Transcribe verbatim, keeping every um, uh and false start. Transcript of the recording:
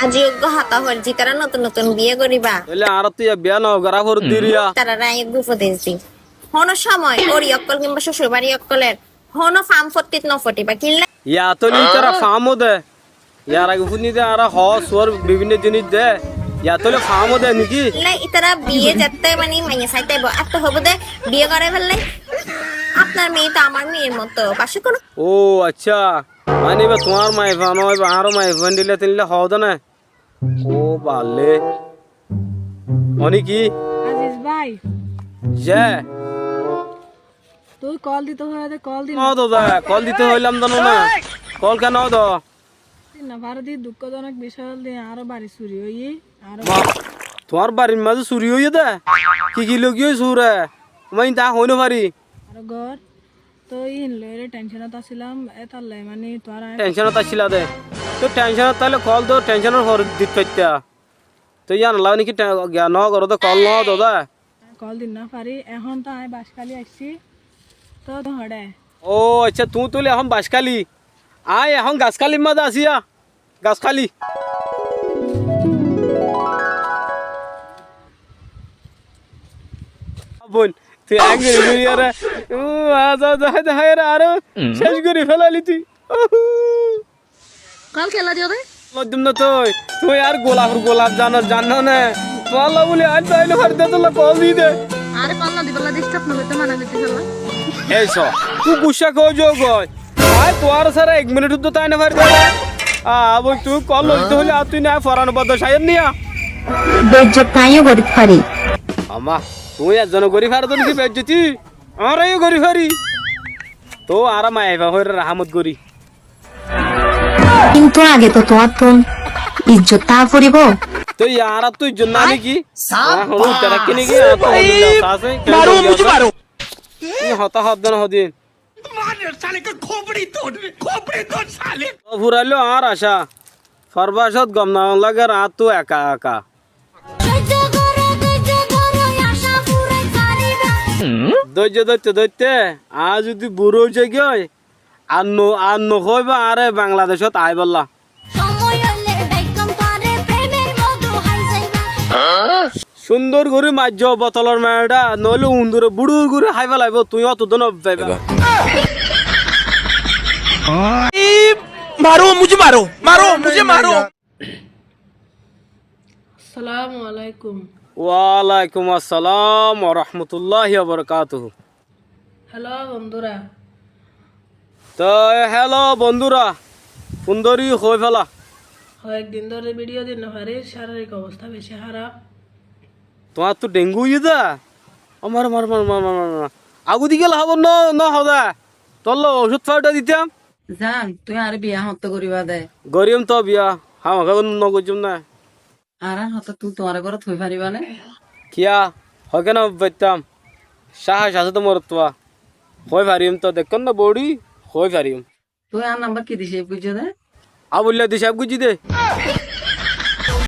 Aijja uggwá hotá hoóir, zitará notun notun biyá goríba. Tóile añárattú yá biyá no gorá foredde riya. Tararé aññí uggwá ufodes di. Honó cómoi óri ókkol kinbá cócor bari ókkoler honó fam fottit no fotiba. Kiyólla? Yá tóile ítara fam ó de. Yar age fúinni de añára hoós suwar bibinno jinis de. Yá tóile fam ó de niki? Kiyólla ítara biyé zette mani maiya saite aibo. Ar to hoibo de biyé gorí félaiyi. Afnar meye to amar meyer moto. Bacá kono. Ó accá. Mani íba tuáñr maiyafuwa no, íba añáro maiyafuwa endilla tendilla hoó de né? Ó balle. Ó niki? Aziz bái. Ze. Tui kol dito hoiyé de, kol di no. No do de, kol dito hoilam de no na. Kol ken no do? Di no fare de, dukkojonok bicoy de, añáro bari suri óiye, añáro. Ma, tuáñr barir mazé suri óiye de? Ki ki loi giyói sure? Aññí ínta hoói no fari. Añáro gór. Toi íin loiyóre tensionot asílam, étalla mani tuáñra. Tensionot asíla de. Toi tensionot táile kol do, tensionor fore dit faitta. Toi yíanolla niki te-, giya no goró de, kol no do de. Kol di no fari, ehón to aññí Backkhali aiccí. Toi tuñí hoçé? Ó accá, tuñí tóile ehón Backkhali. Aññí ehón Gaskálir mazé así yá. Gaskáli. Boin, tui aññí gori gori yóre, uu, aza, aza, aza, aza, yóre aró céc gori félaili tui. Kol kiyólla diyó de? Kol diyum na tui, tui ar golafor golaf zano, zano ne. Tuálla buli aññí zai no fari de, tuálla kol di de. Are kol no dibálla disturb no goitto mana goittó sala. Ei so, tui guccá kiyólla zagói? Aññí tuáñr sára ek minit uddú tái no fari de. Aa, boi, tui kol no dito hoile ar tui na foran boddo saiyór niya. Beizzot aññíyo gorí fari. Amma, tui ezzone gorí faro de niki beizzoti? Añára yó gorí fari. Toi añára maiyafuwa hoiyóre rahámot gorí. Kintu age to tuáñttún izzot táa foribó. Toi añárattú izzot nái niki? Añára honó izzot táki niki? Añárattú honó izzot asé? Maro, mujhe maro. Ki hotá hoódde no hodin? Ó furaillo añár acá. Forbacót gom no lager, añáttu eka eka. Dóijjo dóitte dóitte aññí zudi burá ói zaigói, ar no, ar no hoiba añáre Bangladecót aibálla. Cúndor gorí maijjo botolor meçá, noóile undure búçur gorí hái felaibó, tuñí óttu dóna faiba. Maro, mujhe maro, maro, mujhe maro. Assalamu alaikum. Walaikum assalam wa rahmatullahi wa barakatuhu. Hello, bondúra. Toi, hello, bondúra. Fúndori hoói féla. Hoyek din dóri bidiyó di no farir, caririk obosta beci háraf. Tuáñttu dhengu óiye dé? Ó maro, maro, maro. Agudi gela hóbor no, no hoó dé. Tolla ocúd fawda ditam. Zan, tui añáre biya hoñtté goriba dé? Goriyum to biya, hámaká no goijjum né. Añárar hotá tui tuáñra górot hoi faribá né? Kiyá? Hoi kene no faittam? Cáhas asé dé morotfua. Hoi fariyum to, dekkón na bori, hoi fariyum. Tui añár nambar ki di seb goijjó dé? Abulla di seb goijjí dé.